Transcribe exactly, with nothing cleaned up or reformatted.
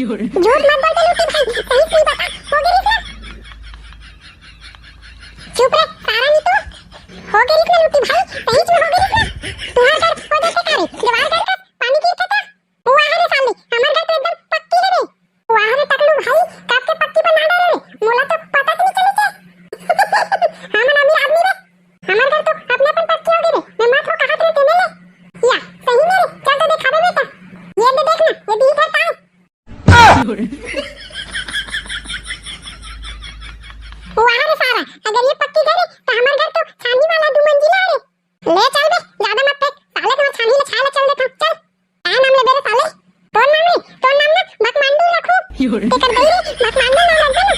झूठ मत बोल बे लूटी भाई, सही सही बता, हो गे रिहिस ना? चुप रे सारा नी तो, हो गे रिहिस ना लूटी भाई, सही में हो गे रिहिस ना? तुंहर घर हो जाथे का रे, देवार घर का पानी गिरथे का? वाह रे साले, हमर घर तो एकदम पक्की हे रे। वाह रे टकलू भाई, कब के पक्की बना डारे रे, मोला तो पता भी नहीं चले के। हमन अमीर आदमी रे, हमर घर तो अपने अपन पक्की हो गे रे, मैं मत हो कहात रे तेने ले। या, सही में रे, चल तो देखाबे बेटा, ये दे देख ना, ये दे इधर ताए। वाह रे सारा, अगर ये पक्की घर हे, तो हमर घर तो छानी वाला दू मंजिला हे रे। ले चल बे, ज्यादा मत फेंक, साले के छानी ले छाला चल देता, चल। का नाम ले बे रे साले? तोर नाम ले, तोर नाम ना भकमांडू रखू। तेकर दई रे, भकमांडू नाम रख दे